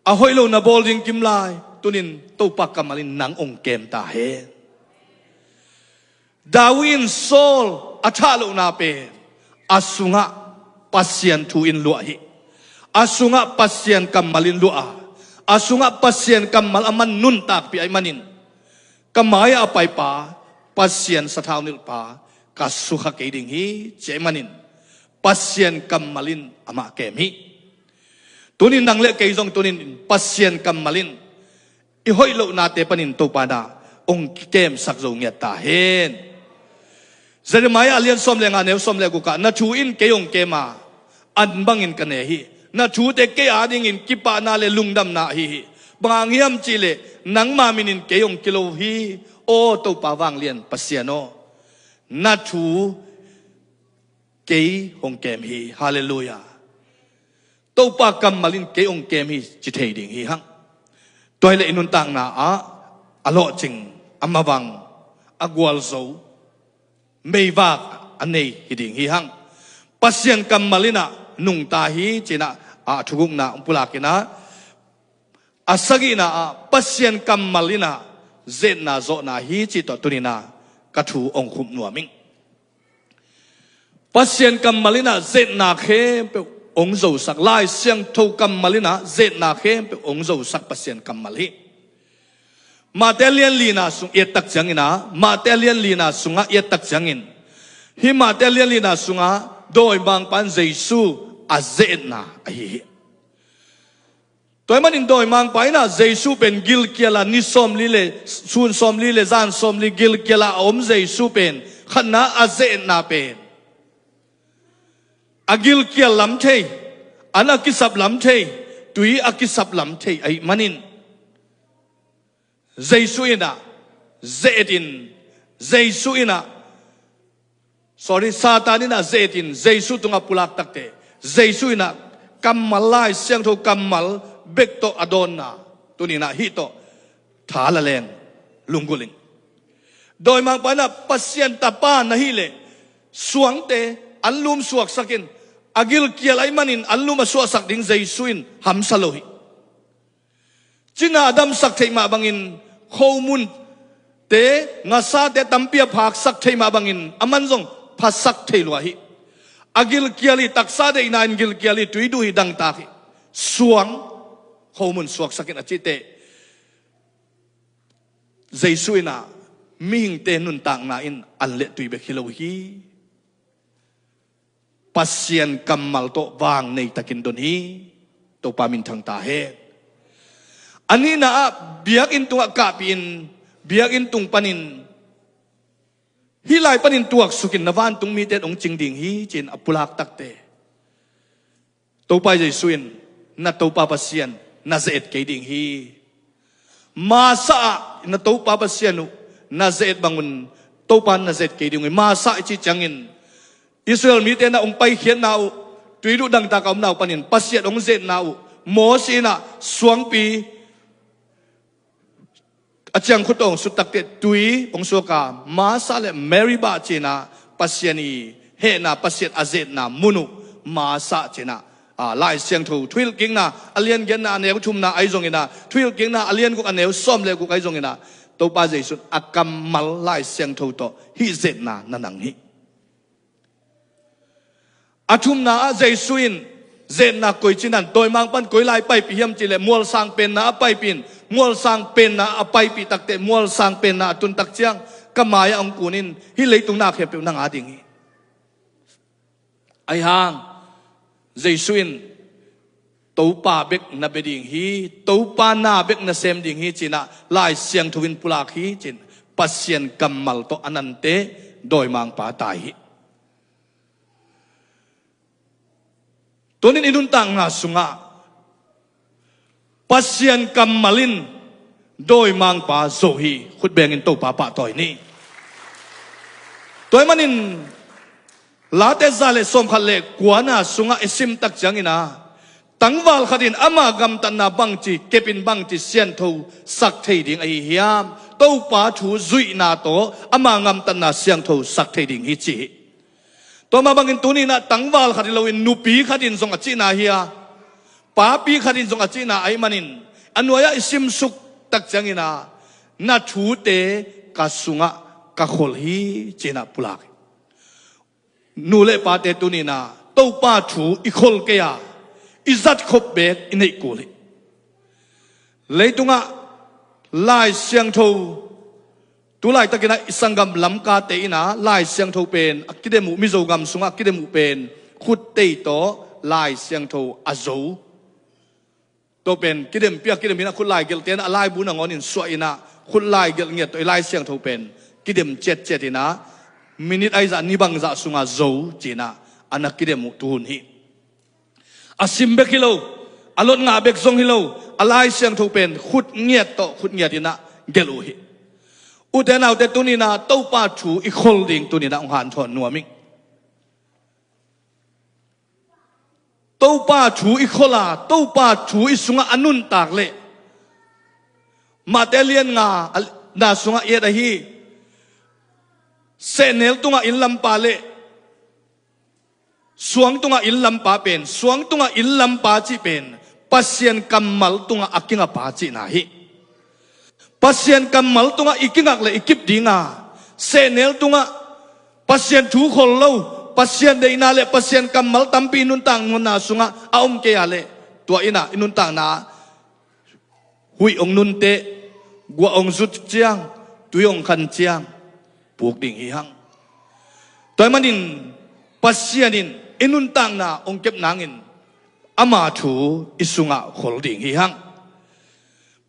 a hoih lo na bawl ding kim lai, tuni-in Topa kammal in nang hong kem ta hen. David in Saul a thah lohna pen a sungah Pasian thu in luah hi. A sungah Pasian kammal in luah a, a sungah Pasian kammal a man nuntakpih ahih manin, ka mai-ah a paipa Pasian sathau nilhpa ka sukha kei ding hi, ci ahih manin Pasian kammal in amah kem hi. Tuni-in nang le kei zong tuni-in Pasian kammal in i hoih lohnate panin Topa in ah hong kikemsak zo ngiat ta hen. Jeremiah a lian sawm le nga, neu sawm le guk ah, na thu in kei hong kem a, an bangin ka ne hi. Na thute kei adingin kipahna le lungdamna ahi hi. Bang hang hiam cih leh nangma minin kei hong kilo hi, aw Topa vanglian Pasian aw. Na thu kei hong kem hi. Halleluiah. Topa kammal in kei hong kem hi, ci thei ding hi hang. Tua hi leh i nuntakna ah a lawhcing, a mavang, a gualzo, meivak a nei hi ding hi hang. Pasian kammal in ah nungta hi, ci-in ah a thugukna hong pulak in ah, a sagihna ah Pasian kammal in ah ze-etna zawhna hi, cih tawh tuni-in ah ka thu hong khup nuam ing. Pasian kammal in ah ze-etna khempeuh hong zosak, Lai Siangtho kammal in ah ze-etna khempeuh hong zosak Pasian kammal hi. Mate lian lina sung i et tak ciangin ah, Mate lian lina sungah i et tak ciangin, hih Mate lian lina sungah dawimangpa in Jesu a ze-etna ahi hi. Tua ahih manin dawimangpa in ah Jesu pen gilkial a, ni sawmli le, sun sawmli le zan sawmli gilkial a a om Jesu pen, khatna a ze-etna pen a gilkial lam thei, an a kisap lam thei, tui a kisap lam thei ahih manin, Jesu in ah ze-et in, Jesu in ah, sorry, Satan in ah ze-et in Jesu tungah pulak takteh, Jesu in ah kammal, Lai Siangtho kammal bek tawh a dawnna tuni-in ah hih tawh tha la leng, lunggulh ing. Dawimangpa in ah Pasian Tapa na hih leh suangte anlum suaksak in, a gilkial ahih manin anlum a suahsak ding Jesu in hamsa lo hi. Cina a damsak theih mah bangin, khomunte, ngasate tampi a phaksak theih mah bangin, aman zong phasak thei lua hi. A gilkial hi, taksa deihna in gilkial hi, tui duh hi, dangtak hi. Suang, khomun suaksak in a cih teh, Jesu in ah mihingte nuntakna in an le tui bek hi lo hi. Pasian kammal tawh vang nei takin don hi. Topa minthang ta hen. A nihna ah biakinn tungah kahpih in, biakinn tung panin, hih lai panin tuaksukin na vantung mite in hong cing ding hi, ci-in a pulak takte, Topa Jesu in, na Topa Pasian na ze-et kei ding hi. Masa ah na Topa Pasian uh na ze-et bangun Topa na ze-et kei ding uh hi. Masa i cih ciangin Israel mite na hong paikhiatna uh, tuiluh dangtak a omna uh panin Pasian hong ze-etna uh, Moses in ah suangpi a ciangkhut tawh hong sut takte tui hong suak a, Masa le Meribah ci-in ah Pasian i hehna, Pasian a ze-etna mun uh Masa ci-in ah, a, Lai Siangtho Thuhilhkikna a lian giatna a neu thumna ahi zongin ah, Thuhilhkikna a lian guk a neu sawm le guk ahi zongin ah, Topa Jesu in a kammal Lai Siangtho tawh hih ze-etna na nang hi. A thumna ah Jesu in ze-etna koi ci-in ah, dawimangpa'n koi lai paipih hiam cih leh mualsang penna ah paipih in, mualsang penna a paipih takte mualsang penna a tun tak ciang ka mai-ah hong kun in, hih leitung na khempeuh nang a ding hi. Ahi hang Jesu in, Topa bek na bia ding hi, Topa na bek na sem ding hi, ci-in ah Lai Siangtho in pulak hi, ci-in Pasian kammal tawh a nante dawimangpa tai hi. Tunin i nuntakna sungah Pasian kammal in dawimangpa zo hi. Khut bengin Topa pahtawi ni. Tua ahih manin Late za le sawmkhat le kuana sungah i sim tak ciangin ah, tangval khat in ama gamtatna bangci kepin bangci siantho sak thei ding ahi hiam? Topa thu zuihna tawh ama gamtatna siantho sak thei ding hi, ci hi. Tua mah bangin tuni-in ah tangval khat hi loin nupi khat in zong a cihna hi a, papi khat in zong a cihna ahih manin, a nuai-ah i simsuk tak ciangin ah, na thute ka sungah ka khol hi, ci-in ah pulak hi. Nu le pate tuni-in ah Topa thu i khol kei a, i zat khop beek i neih kul hi. Leitungah Lai Siangtho, tu laitakin ah i sanggam Lamkate in ah Lai Siangtho pen a kidem uh, Mizo gam sungah a kidem uh pen khuttei tawh Lai Siangtho a zo. Tua pen kidem piak kidem hi-in ah, khut lai gelhte in ah a laibu nangawnin suah in ah, khut lai gelh ngiat tawh i Lai Siangtho pen kidem ciatciat in ah, minit ahi zah ni bangzah sungah zo ci-in ah a na kidem uh tuhun hi. A sim bek hi lo, a lot ngah bek zong hi lo, a Lai Siangtho pen khut ngiat tawh khut ngiat in ah gelh uh hi. Ute naute, tuni-in ah Topa thu i khol ding tuni-in ah hong hanthawn nuam ing. Topa thu i khol a, Topa thu i sungah a nuntak leh, Mate lian nga a na sungah i et ahi, sehnel tungah inn lampa le suang tungah inn lampa pen, suang tungah inn lampa cih pen Pasian kammal tungah a kinga pa cihna hi. Pasian kammal tungah i kingak le i kip ding a, sehnel tungah Pasian thu khol lo, Pasian deihna le Pasian kammal tampi i nuntakna sungah a om kei a leh, tua in ah i nuntakna huih hong nun teh, guah hong zut ciang, tui hong khan ciang, puk ding hi hang. Tua ahih manin Pasian in i nuntakna hong kep nangin ama thu i sungah khol ding hi hang.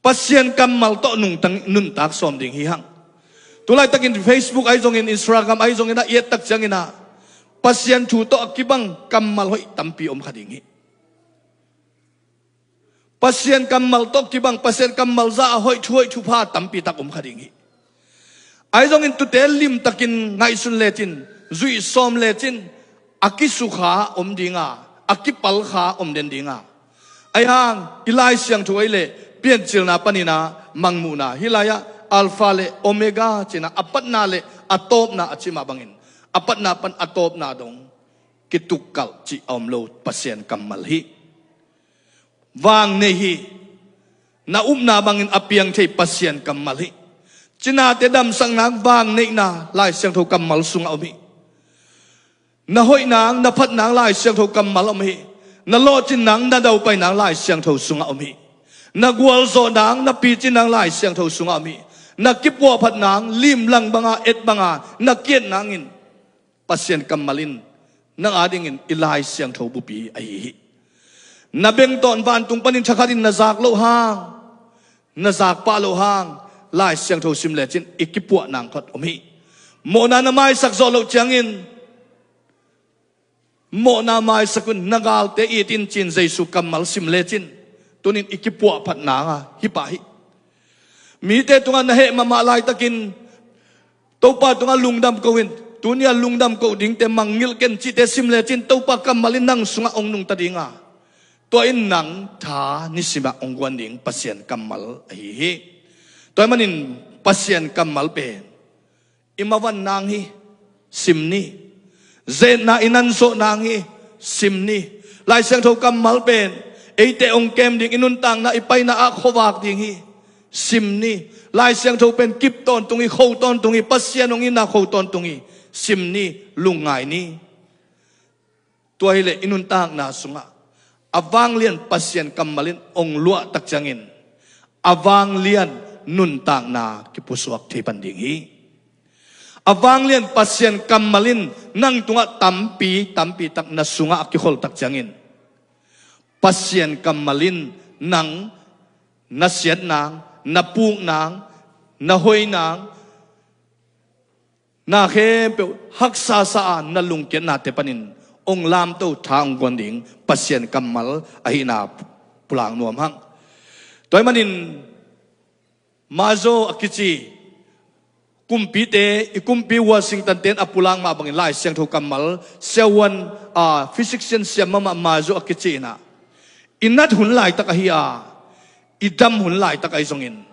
Pasian kammal tawh nungtang, nuntak sawm ding hi hang. Tu laitakin Facebook ahi zongin, Instagram ahi zongin ah i et tak ciangin ah, Pasian thu tawh a kibang kammal hoih tampi om kha ding hi. Pasian kammal tawh kibang, Pasian kammal za a hoih thu, hoih thupha tampi tak om kha ding hi. Ahi zongin tute limtakin ngaihsun lecin, zuih sawm lecin, a kisukha om ding a, a kipalkha om den ding a. Ahi hang i Lai Siangtho ahih leh Piancilna panin ah Mangmuhna, hih lai-ah Alpha le Omega ci-in ah, a patna le a tawpna a cih mah bangin, a patna pan a tawpna dong kitukkalh cih a om lo Pasian kammal hi. Vang nei hi. Na upna bangin a piang thei Pasian kammal hi. Cinate damsak nang vang neihna Lai Siangtho kammal sungah om hi. Na hoih nang, na phat nang Lai Siangtho kammal om hi. Na lawhcin nang, na daupai nang Lai Siangtho sungah om hi. Na gualzawh nang, na picin nang Lai Siangtho sungah om hi. Na kipuahphat nang, limlang banga, et banga na ki-et nangin Pasian kammal in nang adingin i Lai Siangtho bupi ahi hi. Na bengtawn vantung panin thakhatin na zak loh hang, na zak pah loh hang Lai Siangtho sim lecin i kipuah nang khawng om hi. Mawhna na maisak zawh loh ciangin, mawhna maisak un, na galte it in ci-in Jesu kammal sim lecin tunin i kipuah phat nang a hi pah hi. Mite tungah na heh mahmah laitakin Topa tungah lungdam ko in, tuni-a lungdam ko dingte mangngilh ken cihte sim lecin Topa kammal in nang sungah hong nungta ding a, tua in nang tha nisimah hong guan ding Pasian kammal ahi hi. Tua ahih manin Pasian kammal pen i mavan nang hi, sim ni. Ze-etna i nanzawh nang hi, sim ni. Lai Siangtho kammal pen eite hong kem ding, i nuntakna, i paina ah khuavak ding hi, sim ni. Lai Siangtho pen kip tawntung hi, kho tawntung hi, Pasian hong itna kho tawntung hi, sim ni, lungngai ni. Tua hileh i nuntakna sungah a vanglian Pasian kammal in hong luah tak ciangin a vanglian nuntakna kipusuak thei pan ding hi. A vanglian Pasian kammal in nang tungah tampi, tampi tak na sungah a kikhol tak ciangin Pasian kammal in nang na siat nang, na puk nang, na hoi nang, na khempeuh haksa sa a, na lungkiatnate panin hong lamto, tha hong guan ding Pasian kammal ahihna pulak nuam hang. Tua ahih manin Mazo a kici kumpite, i kumpi Washington ten a pulak mah bangin Lai Siangtho kammal, siavuan, a, physician siam mahmah Mazo a kici in ah, i nat hun laitak ahi a, i dam hun laitak ahi zongin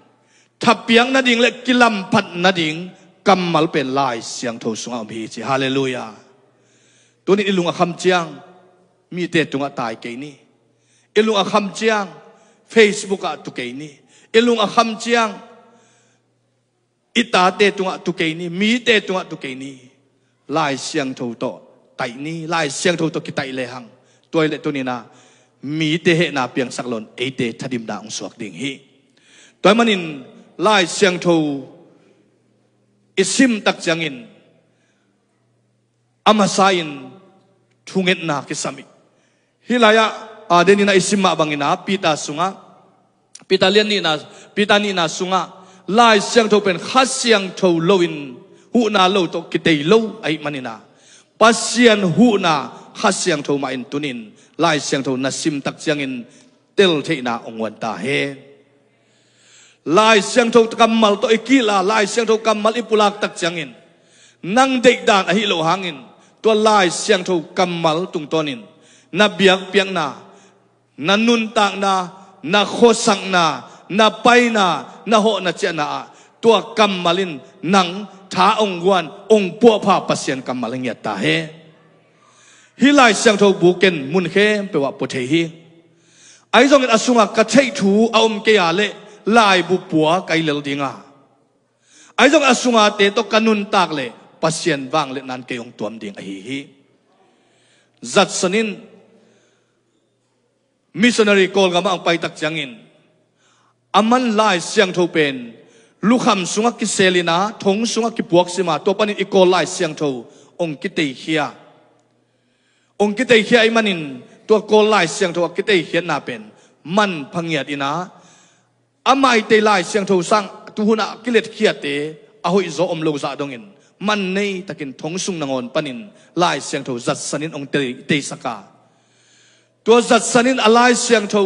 thapiak nading le kilamphat nading kammal pen Lai Siangtho sungah om hi ci. Halleluiah. Tunin i lung a kham ciang mite tungah tai kei ni. I lung a kham ciang Facebook ah tu kei ni. I lung a kham ciang i tate tungah tu kei ni, mite tungah tu kei ni. Lai Siangtho tawh taih ni. Lai Siangtho tawh kitaih lehang, tua hileh tunin ah mite hehna piangsak loin eite thadimna hong suak ding hi. Tua ahih manin Lai Siangtho i sim tak ciangin a masa in thungetna kisam hi. Hih lai-ah, a, denin ah i sim mah bangin ah Peter sungah, Peter lian nihna, Peter nihna sungah Lai Siangtho pen Kha Siangtho loin, huhna lo tawh kitei lo ahih manin ah, Pasian huhna Kha Siangtho mah in tunin Lai Siangtho na sim tak ciangin tel theihna hong guan ta hen. Lai Siangtho kammal tawh i kihla, Lai Siangtho kammal i pulak tak ciangin nang deihdan ahi loh hangin tua Lai Siangtho kammal tungtawnin na biakpiakna, na nuntakna, na khuasakna, na paina, na hawhna ciahna ah tua kammal in nang tha hong guan, hong puahpha Pasian kammal hong ngiat ta hen. Hih Lai Siangtho bu ken mun khempeuh ah pua thei hi. Ahi zongin a sungah ka theih thu a om kei a leh laibu pua ka hi lel ding a, ahi zongin a sungate tawh ka nuntak leh Pasian vangliatna in kei hong tuam ding ahi hi. Zatsan in missionary Kawlgam ah hong pai tak ciangin, aman Lai Siangtho pen lukham sungah kisel in ah, thong sungah kipuak sim a, tua panin i Kawl Lai Siangtho hong kiteikhia. Hong kiteikhia ahih manin tua Kawl Lai Siangtho a kiteikhiatna pen manpha ngiat in ah, a maitei Lai Siangtho sang tuhun ah a kiletkhiate a hoihzaw om lo zah dongin man nei takin thong sung nangawn panin Lai Siangtho zatsan in hong tei, teisak a, tua zatsan in a Lai Siangtho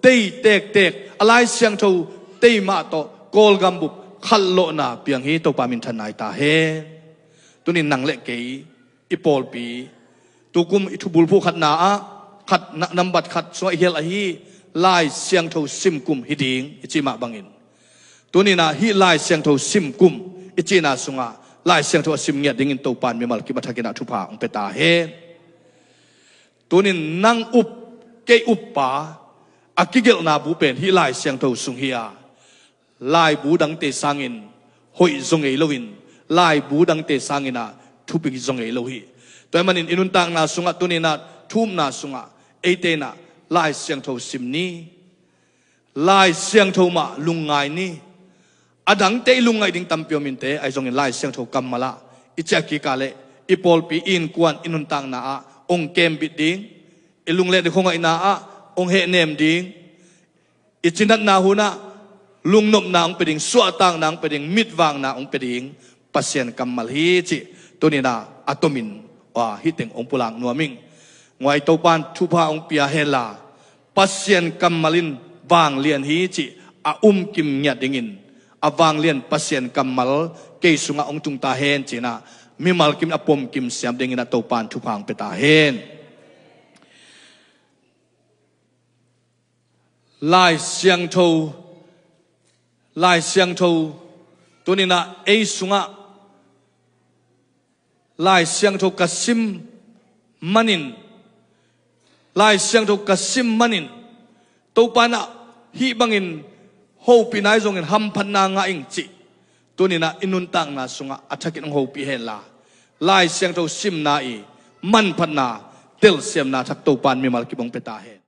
tei tektek, a Lai Siangtho tei mah tawh Kawlgam bup khatlawhna piang hi. Topa minthanna hi ta hen. Tunin nang le kei, i pawlpi, tukum i thubulphuh khatna ah, khat na, nambat khat sungah i hial ahi Lai Siangtho simkum hi ding i cih mah bangin, tunin ah hih Lai Siangtho simkum i cihna sungah Lai Siangtho a sim ngiat dingin Topa in mimal kip a thakin ah thupha hong pia ta hen. Tunin nang up, kei up pa, a kigelhna bu pen hih Lai Siangtho sung hi a, laibu dangte sangin hoih zaw ngei loin, laibu dangte sangin ah thupi zaw ngei lo hi. Tua ahih manin i nuntakna sungah tunin ah thu-upna sungah eite in ah Lai Siangtho sim ni. Lai Siangtho mah lungngai ni. A dangte i lungngaih ding tampi om inteh, ahi zongin Lai Siangtho kammal ah i ciah kik a leh i pawlpi, i innkuan, i nuntakna ah hong kembit ding, i lunglet i khuangaihna ah hong hehnem ding, i cinatna hun ah lungnopna hong pia ding, suahtakna hong pia ding, mitvakna hong pia ding Pasian kammal hi cih tuni-in ah a tomin, ah, hih teng hong pulak nuam ing. Nguai, Topa'n thupha hong pia henla, Pasian kammal in vanglian hi cih a um kim ngiat dingin, a vanglian Pasian kammal kei sungah hong tung ta hen ci-in ah mimal kim a pom kim siam dingin ah Topa'n thupha hong pia ta hen. Lai Siangtho, Lai Siangtho tuni-in ah ei sungah Lai Siangtho ka sim manin, Lai Siangtho ka sim manin, Topa'n ah hih bangin hopihna ahi zongin hamphatna ngah ing cih tuni-in ah i nuntakna sungah a thakin hong hopih henla, Lai Siangtho simna i manphatna, telsiamna thak Topa'n mimal kim hong pia ta hen.